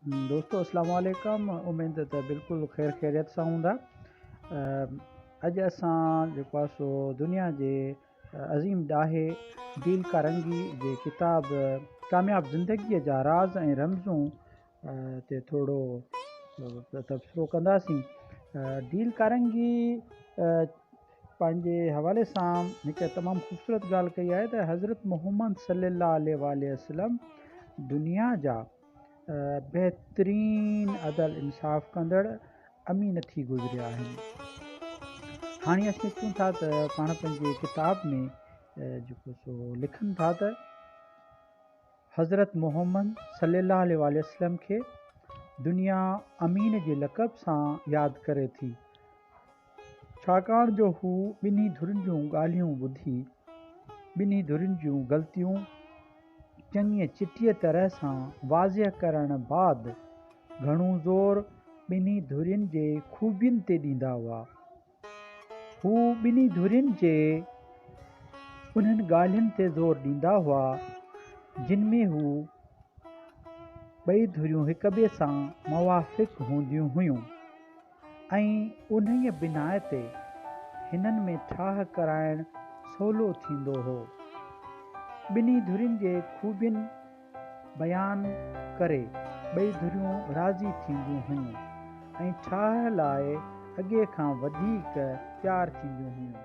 دوستو اسلام عليڪم اميد ته بلڪل خير خيريت سان هوندا. اڄ اسان جيڪو آهي سو دنيا جي عظيم ڏاهي ڊيل ڪارنگي جي ڪتاب ڪامياب زندگيء جا راز ۽ رمزون تي ٿورو تبصرو ڪنداسين. ڊيل ڪارنگي پنهنجي حوالي سان هڪ تمام خوبصورت ڳالهه ڪئي آهي ته حضرت محمد صلي الله عليه واٰله وسلم دنيا جا بهترين عدل انصاف ڪندڙ امين ٿي گذريا آهن. هاڻي اسين اچون ٿا ته پاڻ پنهنجي ڪتاب ۾ جيڪو سو لکن ٿا ته حضرت محمد صلي الله عليه واٰله وسلم کي دنيا امين جي لقب سان ياد ڪري ٿي، ڇاڪاڻ جو هو ٻنهي ڌرين جون ڳالهيون ٻڌي ٻنهي ڌرين جون غلطيون چڱيء چٽيء طرح سان واضح ڪرڻ بعد گهڻو زور ٻنهي ڌرين جي خوبين تي ڏيندا هئا. هو ٻنهي ڌرين جي انهن ڳالهين تي زور ڏيندا هئا، جن ۾ هو ٻئي ڌريون هڪٻئي سان موافق هونديون هيون. ۽ انهيء بناء تي هنن ۾ ٺاهه ڪرائڻ سولو ٿيندو هو. ٻنهي ڌرين جي خوبين بيان ڪري ٻئي ڌريون راضي ٿينديون هيون ۽ ٺاهه لاء اڳي کان وڌيڪ تيار ٿينديون هيون.